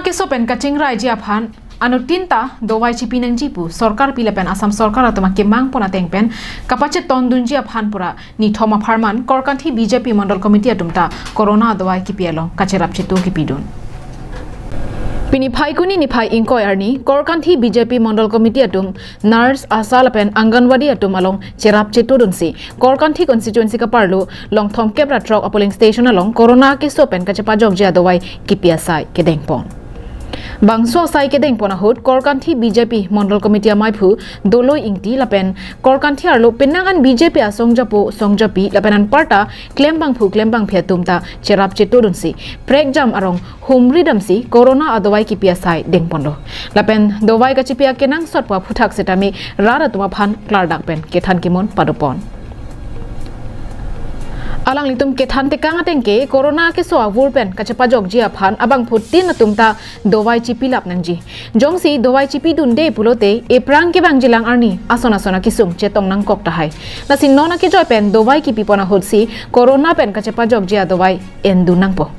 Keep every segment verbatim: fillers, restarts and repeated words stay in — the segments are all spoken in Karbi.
Keso pen kachingrai ji aphan anuttin ta dovai chipi nangji pu sorkar pi lapen Assam sorkar atum akemang pon ateng pen kapachetong dunji aphan pura nithom apharman Korkanthi B J P Mondol Committee atum ta corona dovai kipi along kacherap chitu kipidun. Pini Phaikuni niphai ingkoi arni Korkanthi B J P Mondol Committee atum nurse, ASHA lapen Anganwadi atum along cherap chitu dunsi Korkanthi constituency kaparlo Longthom kep ra throk a polling station along corona keso pen kachepajokji adovai kipi asai kedengpon. Bangso asai kedengpon ahut Korkanthi B J P Mondol Committee amaiphu Doloi Ingti lapen Korkanthi arlo penang an B J P asong japo song japi lapen anparta klembangphu klembangphi atum ta cherap chitu dunsi prekjam arong humri damsi corona adovai kipi asai dengponlo. Lapen dovai kachipi akenangsot pu aphuthak setame rat atum aphan klardak pen kethan kimon padopon. Alanglitum kethan tekang ateng ke corona keso avur pen kachepajokji aphan abangphutin atum ta dovai chipilap nangji. Jongsi dovai chipidunde pulote ephrang kevangjilang arni ason ason akesung chetong nangkok tahai. Lasi non akejoi pen dovai kipipon ahutsi corona pen kachepajokji adovai endun nangpo.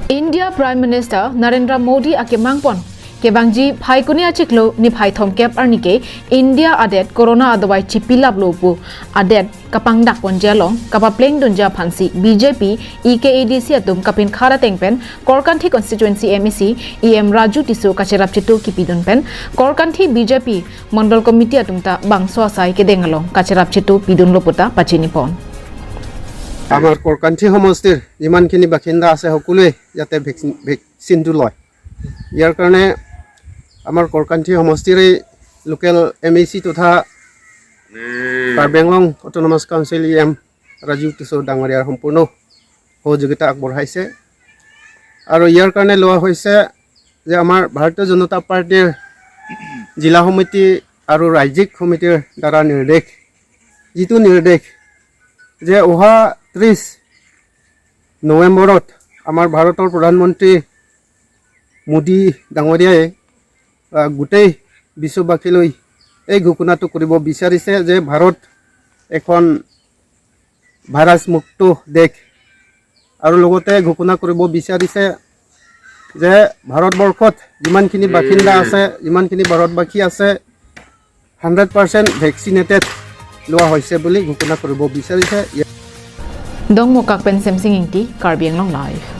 India Prime Minister Narendra Modi akemang pon kevangji Phaikuni achiklo niphai thomkep arni ke India adet corona adovai chipilaplo pu adet kapangdak ponji along kapapleng dunji aphansi B J P E K A D C atum kapinkhat ateng pen Korkanthi constituency M A C E M Raju Tisso kacherap chitu kipidun pen Korkanthi B J P Mondol Committee atum ta bangso asai kedeng along kacherap chitu pidunlo puta pachinipon. আমাৰ কৰ্কান্থি সমষ্টিৰ যিমানখিনি বাসিন্দা আছে সকলোৱে ইয়াতে ভেকচিন ভেকচিনটো লয়। ইয়াৰ কাৰণে আমাৰ কৰ্কান্থি সমষ্টিৰে লোকেল এম এ চি তথা Karbi Anglong autonomous council E M Rajib Tisso ডাঙৰীয়াৰ সম্পূৰ্ণ সহযোগিতা আগবঢ়াইছে। আৰু ইয়াৰ কাৰণে লোৱা হৈছে যে আমাৰ ভাৰতীয় জনতা পাৰ্টীৰ জিলা সমিতি আৰু ৰাজ্যিক সমিতিৰ দ্বাৰা নিৰ্দেশ, যিটো নিৰ্দেশ যে অহা ত্ৰিছ নৱেম্বৰত আমাৰ ভাৰতৰ প্ৰধানমন্ত্ৰী মোদী ডাঙৰীয়াই, আহ, গোটেই বিশ্ববাসীলৈ এই ঘোষণাটো কৰিব বিচাৰিছে যে ভাৰত এখন ভাইৰাছ মুক্ত দেশ আৰু লগতে ঘোষণা কৰিব বিচাৰিছে যে ভাৰতবৰ্ষত যিমানখিনি বাসিন্দা আছে, যিমানখিনি ভাৰতবাসী আছে, হাণ্ড্ৰেড পাৰ্চেণ্ট ভেকচিনেটেড লোৱা হৈছে বুলি ঘোষণা কৰিব বিচাৰিছে। Dongmukak pen Semsing Ingti, Karbi Anglong Live.